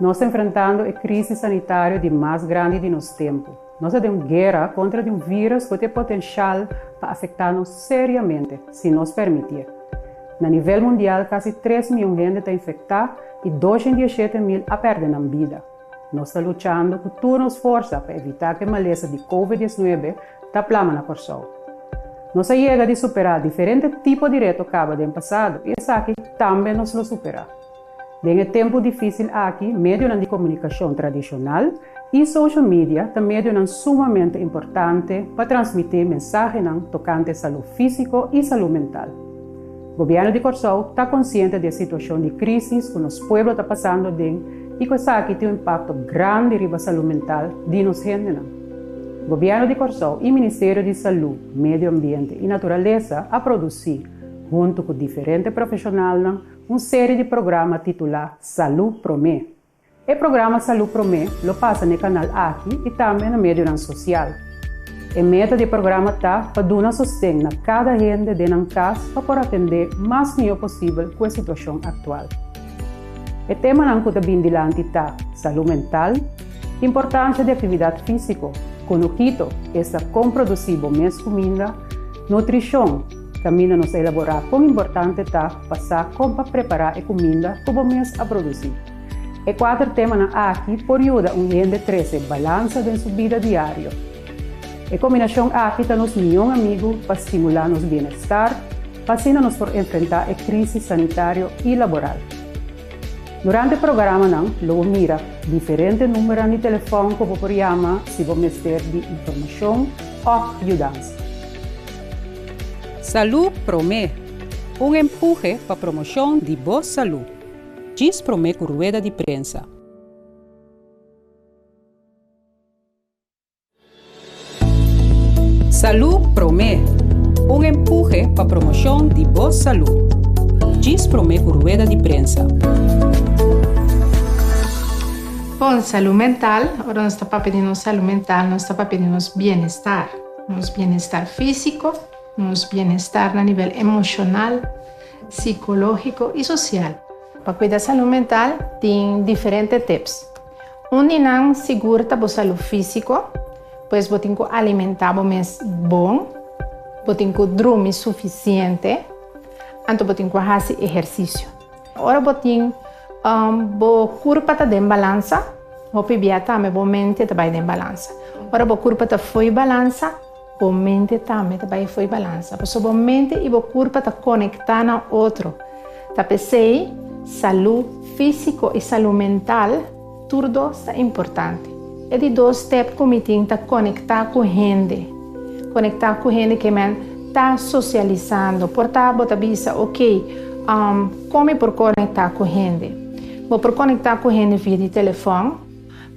Nos ta enfrentando e krísis sanitario di mas grandi di nos tempu. Nos ta den un guera kontra di un vírus ku tin e potenshal pa afektá nos seriamente si nos permitié. Na nivel mundial kasi tres mion hende ta infektá i 207 mil a pèrdè nan bida. Nos ta luchando ku tur nos forsa pa evitá ku e malesa di Covid 19 ta plama na Kòrsou. Nos a yega di superá diferente tipo di reto kaba den pasado i esaki tambe nos lo superá. Den e tempu difísil aki, medionan di komunikashon tradishonal i social media ta medionan sumamente importante pa transmití mensahenan tokante salú físiko i salú mental. Gobièrnu di Kòrsou ta konsiente di e situashon di krísis ku nos pueblo ta pasando aden i ku esaki tin un impakto grandi riba salú mental di nos hendenan. Gobièrnu di Kòrsou i Ministerio di Salú, Medio Ambiente i Naturalesa a produsí, huntu ku diferente profeshonalnan, un serie di programa titulá Salú Promé. E programa Salú Promé lo pasa na e kanal aki i tambe na medionan sosial. E meta di e programa ta pa duna sosten na kada hende den nan kas pa por atendé mas mihó posibel ku e situashon aktual. E temanan ku ta bin dilanti ta salú mental, importansha di aktividat físiko, kunukito, esta kon produsí bo mes kuminda, nutrishon, kaminda nos a elaborá kon importante ta pa sa kon pa prepará e kuminda ku bo mes a produsí. E kuater temanan aki por yuda un hende trese balansa den su bida diario. E kombinashon aki ta nos mihó amigu pa stimulá nos bienestar, pa asina nos por enfrentá e krísis sanitario i laboral. Durante e programanan lo bo mira diferente numbernan di telefòn ku bo por yama si bo mester di informashon òf yudansa. Salú Promé, un empuhe pa promoshon di bo salú. Djis promé ku rueda di prensa. Salú Promé, un empuhe pa promoshon di bo salú. Djis promé ku rueda di prensa. Bon, salú mental, ora nos ta papia di nos salú mental, nos ta papia di nos bienestar. Nos bienestar físiko, nos bienestar na nivel emoshonal, sikológiko i sosial. Pa kuida salú mental tin diferente tips. Un di nan sigur ta bo salú físiko, pues bo tin ku alimentá bo mes bon, bo tin ku drumi sufisiente, anto bo tin ku hasi ehersisio. Ora bo tin bo kurpa ta den balansa, hopi bia tambe bo mente ta bai den balansa. Ora bo kurpa ta fo'i balansa, bo mente tambe ta bai fo'i balansa. Pasobra bo mente i bo kurpa ta konektá na otro. Ta p'esei salú físiko i salú mental tur dos ta importante. E di dos step ku mi tin ta konektá ku hende. Konektá ku hende ke men ta sosialisando. Por ta bo ta bisa, ok, kon mi por konektá ku hende? Bo por konektá ku hende via di telefòn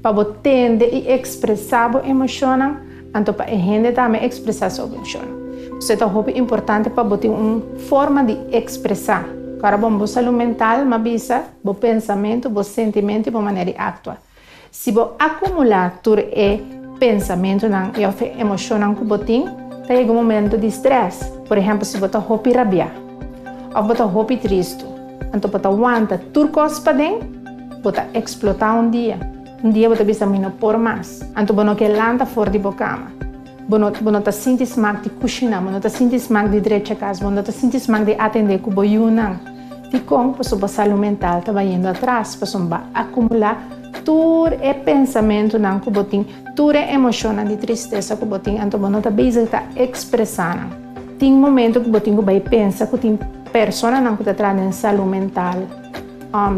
pa bo tende i ekspresá bo emoshonnan, anto pa e hende tambe ekspresá su emoshonnan. P'esei ta hopi importante pa bo tin un forma di ekspresá. Kòrda bon, bo salú mental, m'a bisa, bo pensamentu, bo sentimentu i bo manera di aktua. Si bo akumulá tur e pensamentunan i òf e emoshonnan ku bo tin, ta yega un momentu di strès. Por ehèmpel, si bo ta hopi rabiá òf bo ta hopi tristu, anto bo ta wanta tur kos paden, bo ta eksplotá un dia. Un dia bo ta bisa, Mi no por mas. Anto bo no ke lanta for di bo kama. Bo no bo no ta sinti smak di kushiná, bo no ta sinti smak di drecha kas, bo no ta sinti smak di atendé ku bo yunan. Dikon? Pasobra bo salú mental ta bayendo atras, pasobra bo a akumulá tur e pensamentunan ku bo tin, tur e emoshonnan di tristesa ku bo tin, anto bo no ta bezig ta ekspresá nan. Tin momento ku bo tin ku bai pensa ku tin personanan ku ta traha den salú mental,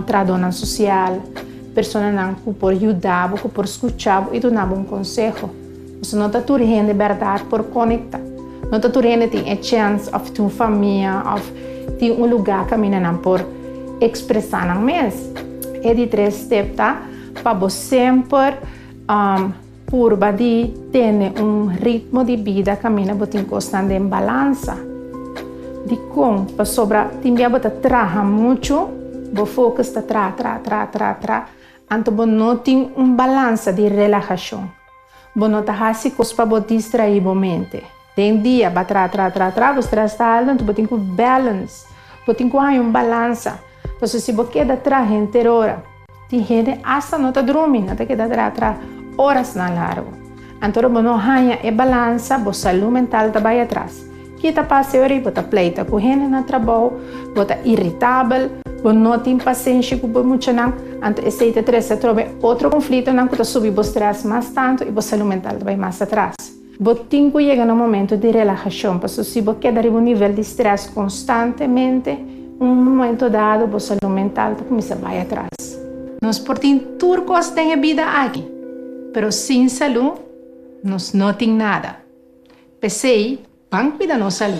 trahadónan sosial, personanan ku por yuda bo, ku por skucha bo i duna bo un konseho. Pasobra no ta tur hende bèrdat por konektá. No ta tur hende tin e chèns òf tin un famia òf tin un lugá kaminda nan por ekspresá nan mes. E di tres step ta pa bo semper purba di tene un ritmo di bida kaminda bo tin kosnan den balansa. Dikon? Pasobra tin bia bo ta traha muchu, bo focus ta traha, traha, traha, traha, traha, anto bo no tin un balansa di relahashon. Bo no ta hasi kos pa bo distraí bo mente. Den dia, ba tra, tra, tra, tra, bo strès ta altu, anto bo tin ku balance. Bo tin ku haña un balansa. Pasobra si bo keda traha henter ora. Tin hende asta no ta drumi, nan ta keda traha traha orasnan largu. Anto ora bo no haña e balansa, bo salú mental ta bai atras. Ki ta pasa e ora ei? Bo ta pleita ku hende na trabou, bo ta iritabel, bo no tin pasenshi ku bo muchanan. Anto esei ta trese atrobe otro konflitonan ku ta subi bo strès mas tantu i bo salú mental ta bai mas atras. Bo tin ku yega na un momento di relahashon, pasobra si bo keda riba un nivel di strès konstantemente, un momento dado bo salú mental ta kuminsá bai atras. Nos por tin tur kos den e bida aki, pero sin salú nos no tin nada. P'esei, ban kuida nos salú.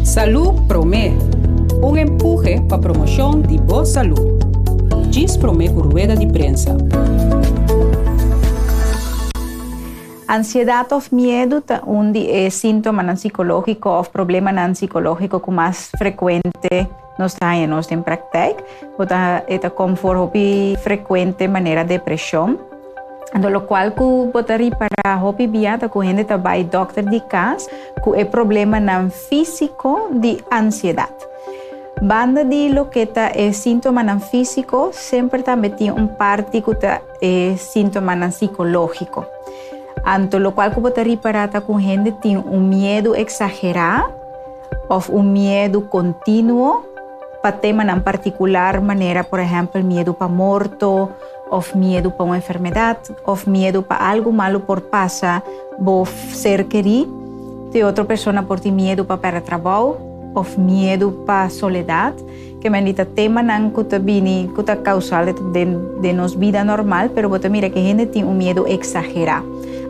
Salú Promé, un empuhe pa promoshon di bo salú. Djis promé ku rueda di prensa. Ansiedat òf miedu ta un di e síntomanan sikológiko òf problemanan sikológiko ku mas frekuente nos ta haña nos den praktijk. Bo ta e ta kom for hopi frekuente manera depreshon. Anto lokual ku bo ta ripará hopi bia ta ku hende ta bai dòkter di kas ku e problemanan físiko di ansiedat. Banda di loke ta e síntomanan físiko semper tambe tin un parti ku ta e síntomanan sikológiko. Anto lokual ku bo ta ripará ta ku hende tin un miedu eksagerá òf un miedu kontinuo pa temanan partikular manera por ehèmpel miedu pa morto òf miedu pa un enfermedat òf miedu pa algu malu por pasa bo ser kerí. Te otro persona por tin miedu pa pèrdè trabou òf miedu pa soledat. Ke men di ta temanan ku ta bini, ku ta kausal den den nos bida normal, pero bo ta mira ke hende tin un miedu eksagerá.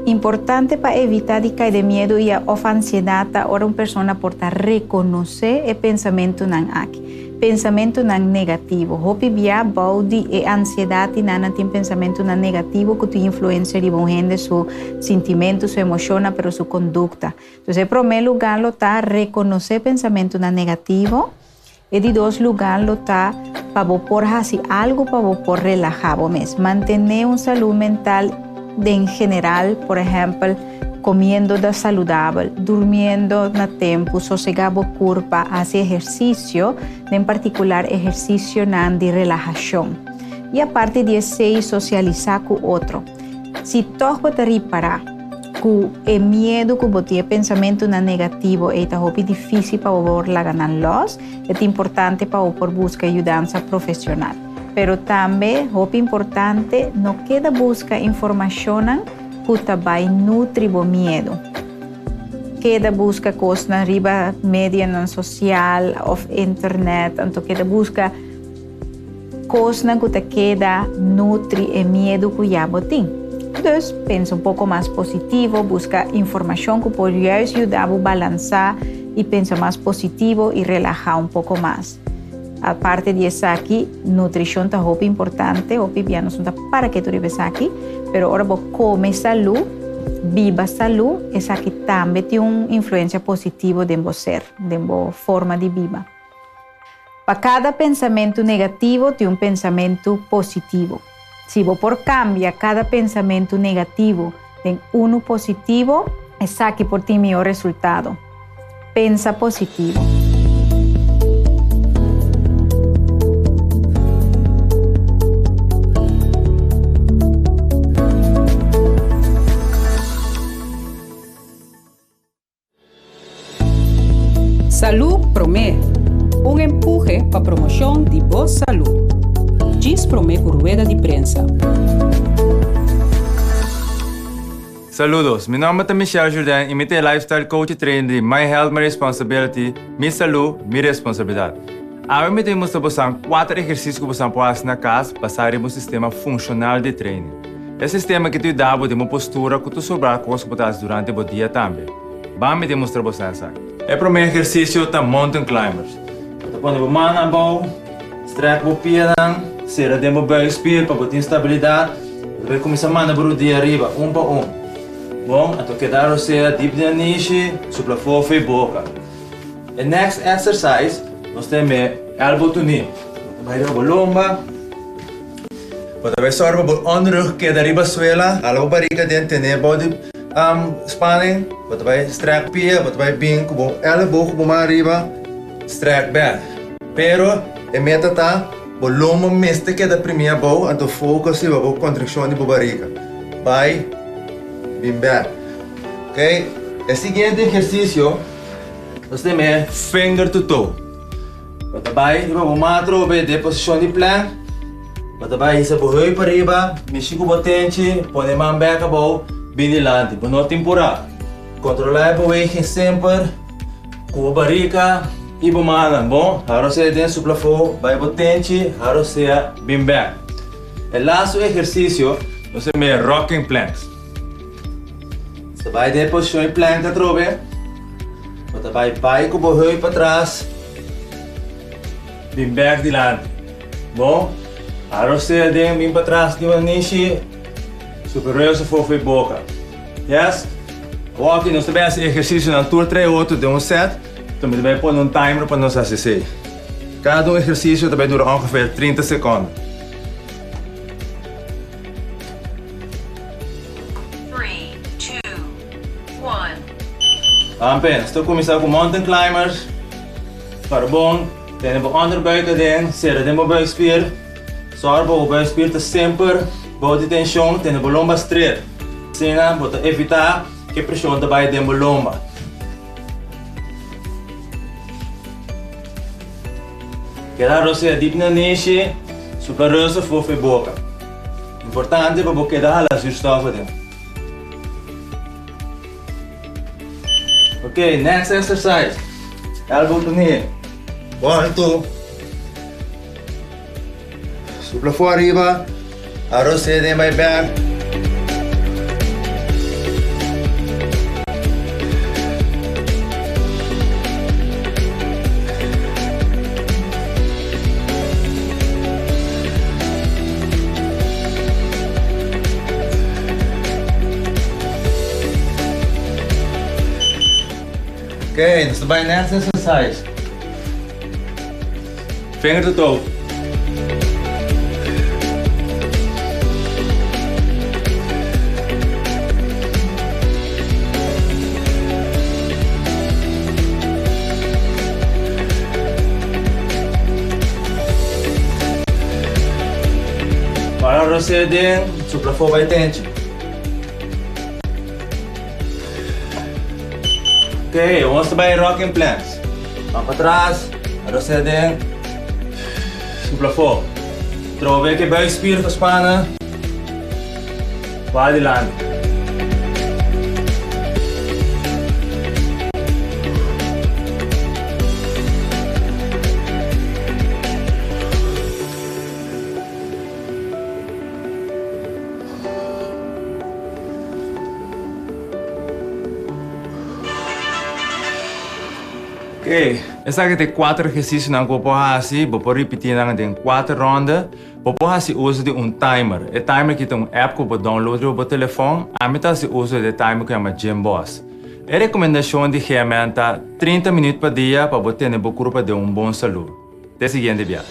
Importante pa evitá di kai den miedu i òf ansiedat ta ora un persona por ta rekonosé e pensamentunan aki, pensamentunan negativo. Hopi bia bou di e ansiedat i nan nan tin pensamentunan negativo ku tin influensia riba un hende su sintimentu, su emoshonnan, pero su kondukta. Entonces e promé lugá lo ta rekonosé pensamentunan negativo. E di dos lugá lo ta pa bo por hasi algu pa bo por relahá bo mes. Mantené un salú mental den general, por ehèmpel, komiendo da saludabel, durmiendo na tempu, sosegá bo kurpa, hasi ehersisio, den partikular ehersisionan di relahashon. I aparte di esei sosialisá ku otro. Si tòg bo ta ripará ku e miedu ku bo tin, e pensamentunan negativo ei ta hopi difísil pa bo por laga nan lòs, e ta importante pa bo por buska yudansa profesional. Pero tambe, hopi importante, no keda buska informashonnan ku ta bai nutri bo miedu. Keda buska kosnan riba medianan sosial òf internet, anto keda buska. Kosnan ku ta keda nutri e miedu ku ya bo tin. Dus, pensa un poko mas positivo, buska informashon ku por juist yuda bo balansá i pensa mas positivo i relahá un poko mas. Aparte di esaki, nutrishon ta hopi importante, hopi bia nos no ta para ketu riba esaki, pero ora bo kome salú, biba salú, esaki tambe tin un influensia positivo den bo ser, den bo forma di biba. Pa kada pensamentu negativo tin un pensamentu positivo. Si bo por kambia kada pensamentu negativo den unu positivo, esaki por tin mihó resultado. Pensa positivo. Salú Promé, un empuhe pa promoshon di bo salú. Djis promé ku rueda di prensa. Saludos, mi nomber ta Michel Jourdain y mi ta e lifestyle coach y trainer di My Health My Responsibility, Mi Salú, Mi Responsabilidad. Awe mi ta bin mustra bosan cuater ehercicio cu bosan por haci na cas basa riba un sistema funcional di training. E sistema aki ta yuda bo den bo postura cu ta sobra cos cu bo ta haci durante bo dia tambe. Ban mi demostra bosan esaki. E prome ehercicio ta mountain climbers. Bo ta pone bo mannan abou, strek bo pianan, sera den bo buikspier pa bo tin stabilidad. Bo ta bay cuminsa manda bo rudia ariba, un pa un. Bon, anto keda rosea diep den nishi, supla fofo y boca. E next exercise nos ta heme elbow to knee. Bo ta bai riba bo lomba. Bo ta bai sòru pa bo onderrug keda riba suela, hala bo barika den, tene bou di spanning. Bo ta bai strèk pia, bo ta bai bin ku bo èleboog ku bo man ariba, strèk bèk. Pero e meta ta bo lombo mester keda primí abou, anto focus riba bo kontrakshon di bo barika. Bai bin bèk. Ok, e siguiente ehersisio nos ta yam'é finger to toe. Bo ta bai riba bo man atrobe den posishon di plank. Bo ta bai hisa bo heup ariba, mishi ku bo tenchi, pone man bek abou, bin dilanti. Bo no tin purá. Kontrolá e beweging semper ku bo barika i bo mannan. Bon, haro sea den su plafó, bai bo tenchi, haro sea bin bek. E lastu ehersisio nos ta yam'é rocking planks. Bo ta bai den e posishon di plank atrobe. Bo ta bai bai ku bo heup patras, bin bek dilanti. Bon, arosea den bin patras di un nishi, super reusa for for e boka. Yes? Awor aki nos ta bai hasi ehersisionan tur tres otro den un set, enton mi ta bai pone un timer pa nos hasi esei. Kada un ehersisio ta bai dura ongeveer 30 sekonde. Three, two, one. Ampe, nos ta kuminsá ku mountain climbers. Para bon, tene bo onderbuik aden, sera den bo buikspier. Sòru pa bo buikspier ta semper bou di tenshon, tene bo lomba stret. Asina bo ta evitá ku e preshon ta bai den bo lomba. Keda rosea dip na nishi, supla rus afó for e boka. Importante pa bo keda hala zuurstof aden. Ok, next exercise. Elbow to knee. One, two. Supla for arriba. Arroz den by back. Ok, nos ta bai next exercise. Finger to toe. Para rosea den, supla for bai tenchi. Ok, ons ta bai rocking planks. Van patras, rosea den, supla for. Trobe ke buikspier gespannen. Bai dilanti. Oké, esaki ta e kuater ehersisionan ku bo por hasi. Bo por ripití nan den kuater ronda. Bo por hasi uso di un timer. E timer aki ta un app ku bo download riba bo telefòn. Ami ta hasi uso di e timer ku yama Gymboss. E rekomendashon di GMN ta 30 minüt pa dia pa bo tene bo kurpa den un bon salú. Te siguiente bia.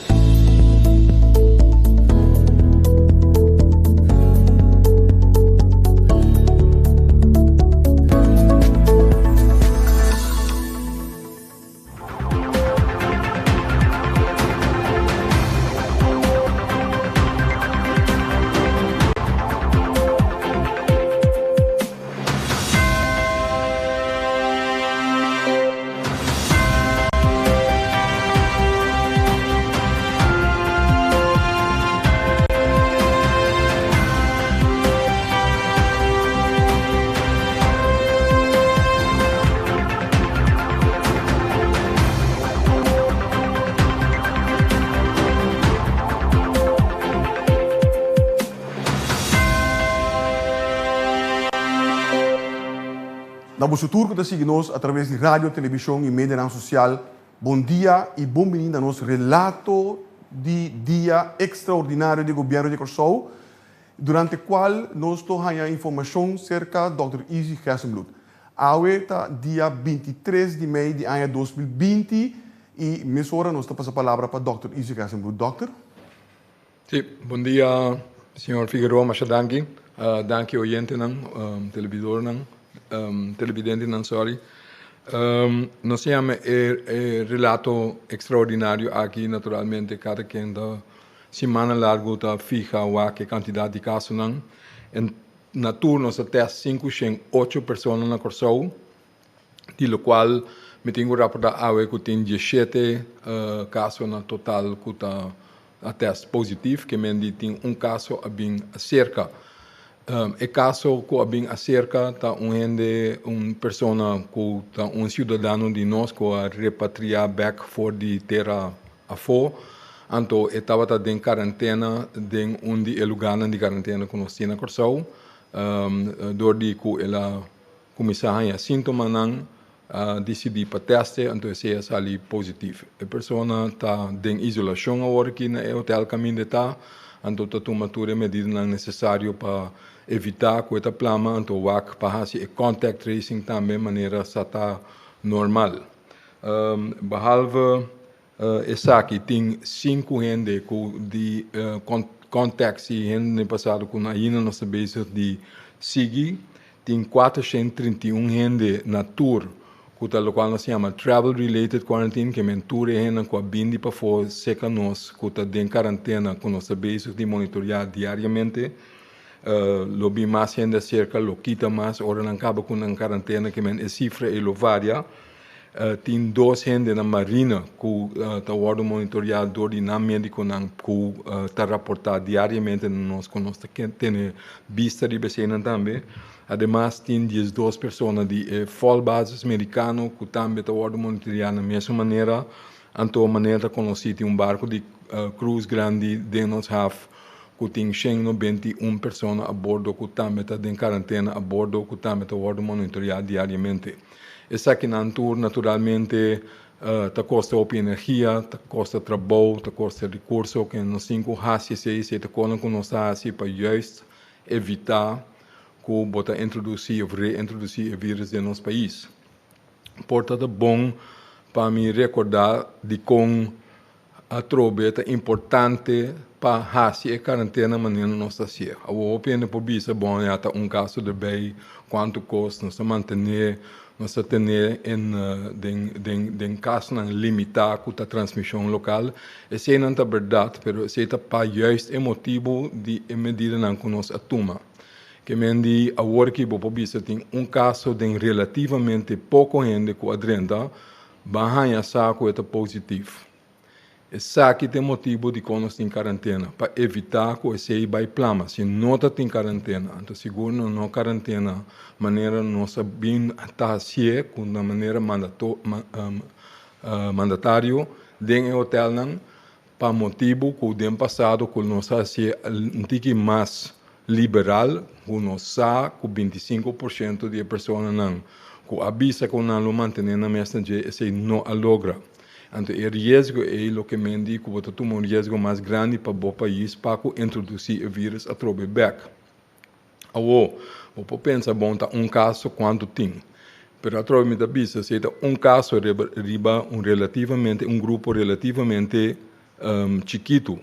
Na boso tur ku ta sigui nos a traves di radio, televishon i medianan sosial, bon dia i bon bini na nos relato di dia ekstraordinario di Gobièrnu di Kòrsou, durante kual nos lo haña informashon serka dòkter Izzy Gerstenbluth. Awe ta dia 23 di mei di aña 2020 i mesora nos ta pasa palabra pa dòkter Izzy Gerstenbluth. Dòkter. Sí, bon dia. Señor Figueroa, masha danki. Danki oyentenan, telebidornan, televidentenan, sorry. Nos yama e e relato extraordinario aki naturalmente kada ken ta simana largu ta fiha wak e kantidat di kasonan. En na tur nos a tèst 508 persona na Kòrsou, di lokual mi tin ku raportá awe ku tin 17 kaso na total ku ta a tèst positif, ke men di tin un kaso a bin aserka. E kaso ku a bin aserka ta un hende, un persona ku ta un siudadano di nos ku a repatriá bèk for di tera afó, anto e tabata den karantena den un di e lugánan di karantena ku nos tin na Kòrsou, dor di ku el a kuminsá haña síntomanan A disidí pa tèst'e, anto esei a sali positif. E persona ta den isolashon awor aki na e hotèl kaminda e ta, anto ta tuma tur e medidanan nesesario pa evitá ku e ta plama, anto wak pa hasi e contact tracing tambe manera sa ta normal. Behalve esaki tin sinku hende ku di contacts i hende den pasado ku ainda nos ta bezig di sigui. Tin 431 hende na tur ku ta lokual nos yama travel related quarantine, ke men tur e hendenan ku a bin di pafó seka nos ku ta den karantena ku nos ta bezig di monitoriá diariamente. Lo bin mas hende aserka, lo kita mas ora nan kaba ku nan karantena, ke men e sifra ei lo varia. Tin dos hende na Marina ku ta wòrdu monitoriá dor di nan médikonan ku ta raportá diariamente na nos ku nos ta tene bista riba eseinan tambe. Ademas tin 12 persona di e Volbasis Merikano ku tambe ta wòrdu monitoriá na mesun manera. Anto manera ta konosí tin un barku di cruise grandi den nos haf ku tin 191 persona a bordo ku tambe ta den karantena a bordo ku tambe ta wòrdu monitoriá diariamente. Esakinan tur naturalmente ta kosta hopi energia, ta kosta trabou, ta kosta rekurso ku nos tin ku hasi esei, esei ta kosnan ku nos ta hasi pa juist evitá ku bo ta introdusí òf reintrodusí e vírus den nos pais. Por ta ta bon pa mi rekordá dikon Atrobe ta importante pa hasi e karantena manera nos ta hasié. Awor hopi hende por bisa, bon ya ta un kaso derbei, kuantu kos nos ta mantené, nos ta tené en den den den kasonan limitá ku ta transmishon lokal. Eseinan ta bèrdat, pero esei ta pa juist e motibu di e medidanan ku nos a tuma. Ke men di awor ki bo por bisa tin un kaso den relativamente poko hende ku a drenta, Ban haña sa ku e ta positif. Esaki ta e motibu dikon nos tin karantena, pa evitá ku esei bai plama. Si no ta tin karantena, anto sigur no no karantena manera nos a bin ta hasié ku na manera mandato mandatario den e hotelnan pa motibu ku den pasado ku nos a hasié un tiki mas liberal ku nos sa ku 25% di e personanan ku a bisa ku nan lo mantené nan mes na dje esei no a logra. Anto e riesgo ei loke men di ku bo ta tuma un riesgo mas grandi pa bo pais pa ku introdusí e vírus atrobe bèk. Awor, bo por pensa bon ta un kaso kuantu tin. Pero atrobe mi ta bisa si e ta un kaso riba un relativamente un grupo relativamente chikitu.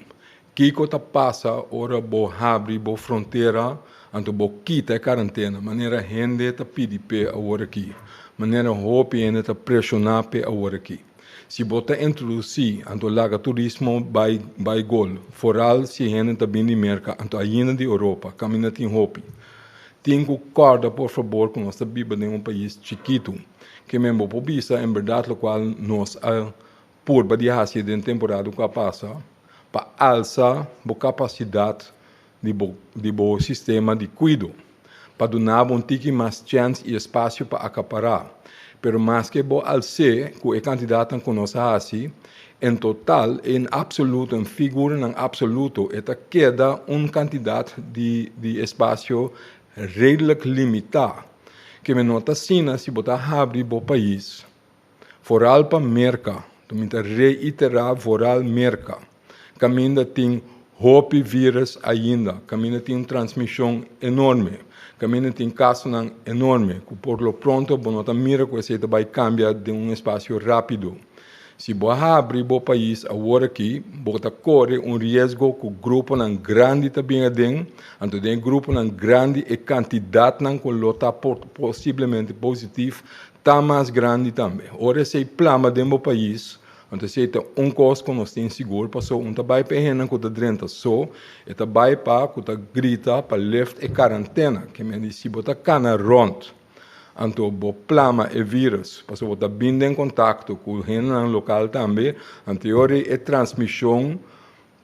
Kiko ta pasa ora bo habri bo frontera anto bo kita e karantena manera hende ta pidi p'e aworakí, manera hopi hende ta preshoná p'e aworakí? Si bo ta introdusí anto laga turismo bai bai gol, foral si hende ta bin di Merka anto ainda di Europa, kaminda tin hopi. Tin ku kòrda por fabor ku nos ta biba den un pais chikitu, ke men bo por bisa en bèrdat lokual nos a Purba di hasi den temporada ku a pasa pa alsa bo kapasidat di bo di bo sistema di kuido, pa duna bo un tiki mas chèns i espasio pa akapará. Pero maske bo als'é ku e kantidatnan ku nos a hasi, en total, en apsoluto, en figuranan apsoluto, e ta keda un kantidat di di espasio redelijk limitá. Ke men no ta asina si bo ta habri bo pais. Foral pa Merka, mi ta reiterá foral Merka, kaminda tin hopi vírus ainda, kaminda tin un transmishon enorme, kaminda tin kasonan enorme ku por lo pronto bo no ta mira ku esei ta bai kambia den un espasio rápido. Si bo habri bo pais awor aki, bo ta kore un riesgo ku gruponan grandi ta bin aden, anto den e gruponan grandi e kantidatnan ku lo ta posiblemente positif ta mas grandi tambe. Ora esei plama den bo pais, anto esei ta un kos ku nos tin sigur, pasobra un ta bai pa e hendenan ku ta drenta so, e ta bai pa ku ta grita pa lift e karantena. Ke men di si bo ta kana rònt. Anto bo plama e virus, pasobra bo ta bin den kontakto ku hendenan lokal tambe, anto e ora e transmishon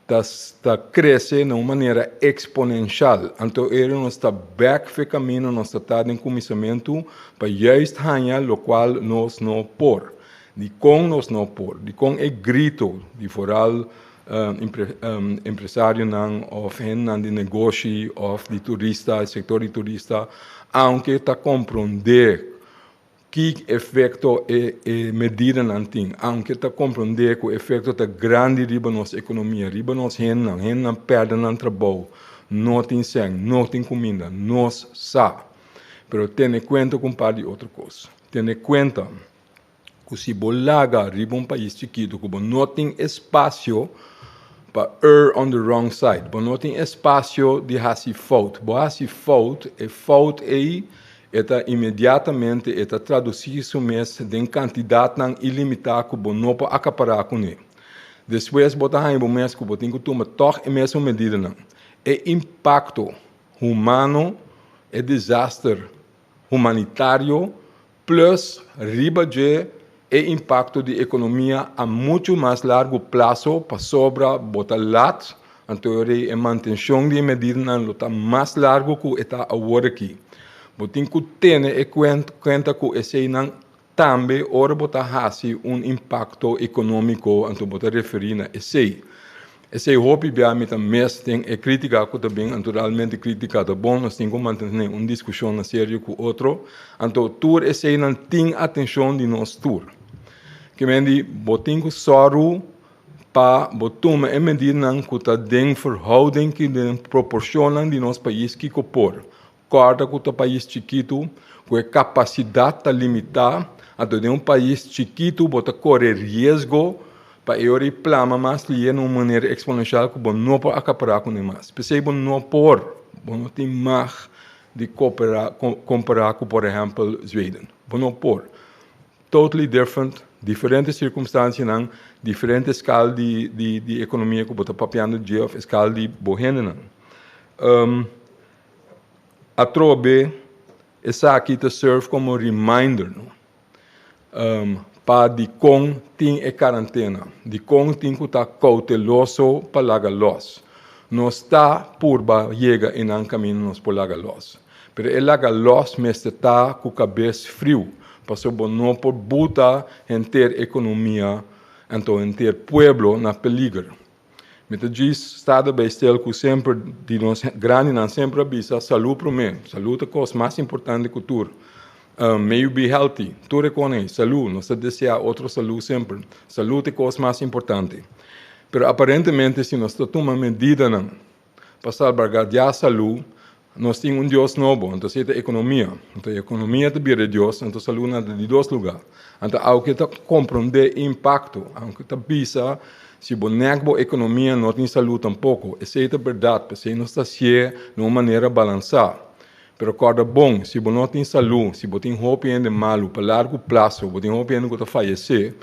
ta ta krese na un manera eksponenshal. Anto e ora nos ta bèk fe kaminda nos ta ta den kuminsamentu pa juist haña lokual nos no por. Dikon nos no por? Dikon e grito di foral empresarionan of hendenan di negoshi of di turista, e sektor di turista, aunke ta komprondé ki efekto e e medidanan tin, aunke ta komprondé ku efekto ta grandi riba nos ekonomia, riba nos hendenan, hendenan pèrdè nan trabou, no tin sèn, no tin kuminda, nos sa. Pero tene kuenta ku un par di otro kos. Tene kuenta. ku si bo laga riba un pais chikitu ku bo no tin espasio pa err on the wrong side, bo no tin espasio di hasi fout, bo hasi fout, e fout ei e ta inmediatamente e ta tradusí su mes den kantidatnan ilimitá ku bo no por akapará kuné. Despues bo ta haña bo mes ku bo tin ku tuma tòg e mesun medidanan. E impakto humano, e desaster humanitario Plus, riba dje, e impakto di ekonomia a muchu mas largu plaso pasobra bo ta lat, anto rei e mantenshon di e medidanan lo ta mas largu ku e ta awor aki. Bo tin ku tene e kuenta ku eseinan tambe ora bo ta hasi un impakto ekonómiko, anto bo ta referí na esei. Esei hopi bia mi ta mes den e kritika ku ta bin, anto realmente kritika ta bon, nos tin ku mantené un diskushon na serio ku otro, anto tur eseinan tin atenshon di nos tur. Ke men di bo tin ku sòru pa bo tuma e medidanan ku ta den verhouding ki den proporshonnan di nos pais kiko por. Kòrda ku ta pais chikitu ku e kapasidat ta limitá, anto den un pais chikitu bo ta kore riesgo pa e ora ei plama mas lihe na un manera eksponenshal ku bo no por akapará kuné mas. P'esei bo no por, bo no tin mag di koperá, kompará ku por ehèmpel Zweden. Bo no por. Totally different, diferente sirkumstansianan, diferente skal di di ekonomia ku bo ta papiando dje òf e skal di bo hendenan. Atrobe esaki ta serve como reminder no pa dicon tin e carantena, dicon tin cu ta cauteloso pa laga los. Nos ta purba yega enan caminda nos por laga los, pero e laga los mester ta cu cabes friu, pasobra bo no por buta henter economia anto henter pueblo na peliger. Mi ta djis sta ta bay stil cu semper di nos grandinan semper a bisa salud prome, salud ta cos mas importante cu tur. May you be healthy, tur e con ey, salud, nos ta desea otro salud semper, salud ta e cos mas importante. Pero aparentemente si nos ta tuma medidanan pa salbaguardia salud, nos tin un Dios nobo, anto esey ta economia. Anto e economia ta bira e Dios, anto salud na ta di dos lugar. Anto aunke ta comprende e impacto, aunke ta bisa si bo nek bo economia no tin salud tampoco, esey ta berdad, p'esey nos ta hacié na un manera balansa. Pero corda bon, si bo no tin salud, si bo tin hopi hende malu pa largo plazo, bo tin hopi hende cu ta fayece,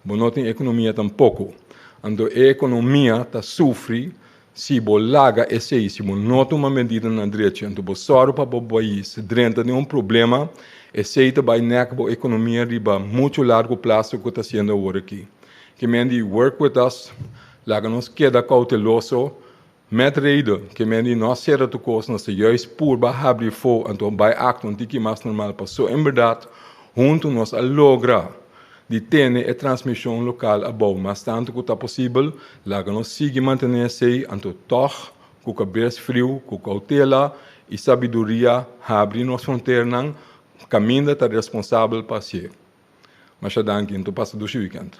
bo no tin economia tampoco. Anto e economia ta sufri Si bo laga esei, si bo no tuma medidanan drechi, anto bo sòru pa bo pais drenta den un problema, esei ta bai nèk bo ekonomia riba muchu largu plaso ku ta siendo awor aki. Ke men di work with us, laga nos keda kouteloso, mèt reden, ke men di no sera tur kos, nos ta juist purba habri afó, anto bai aktua un tiki mas normal, paso en bèrdat huntu nos a logra. Di tene e transmishon lokal abou mas tantu ku ta posibel, laga nos sigui mantené esei, anto tòg, ku kabes friu, ku koutela i sabiduria habri nos fronternan kaminda ta responsabel pa hasié. Masha danki, anto pasa dushi wikènt.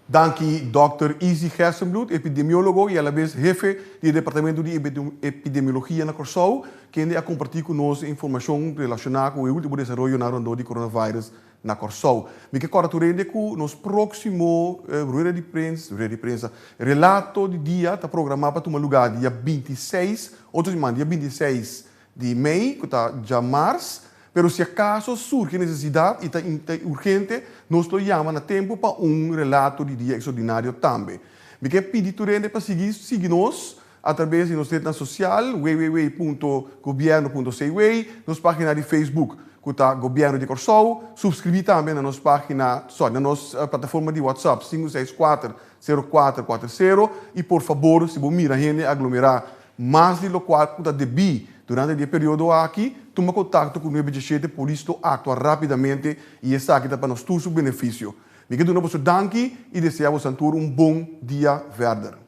Danki Dòkter Izzy Gerstenbluth, epidemiólogo i alabes hefe di e departamento di epidemiologia na Kòrsou, kende a kompartí ku nos e informashon relashoná ku e último desaroyonan rondó di coronavirus. na Kòrsou. Mi ke kòrda tur hende ku nos próksimo rueda di prens, rueda di prensa, relato di dia ta programá pa tuma lugá dia 26, otro siman, dia 26 di mei, ku ta djamars. Pero si akaso surgi nesesidat i ta urgente, nos lo yama na tempu pa un relato di dia ekstraordinario tambe. Mi ke pidi tur hende pa sigui sigui nos atrabes di nos retnan sosial, www.gobierno.cw, nos página di Facebook ku ta Gobièrnu di Kòrsou, supskribí tambe na nos página, sorry, na nos plataforma di WhatsApp 564 0440 i por fabor si bo mira hende aglomerá mas di lokual ku ta debí durante di e periodo aki, tuma kontakto ku 917 polis lo aktua rápidamente i esaki ta pa nos tur su benefisio. Mi ke duna boso danki i deseá bosan tur un bon dia verder.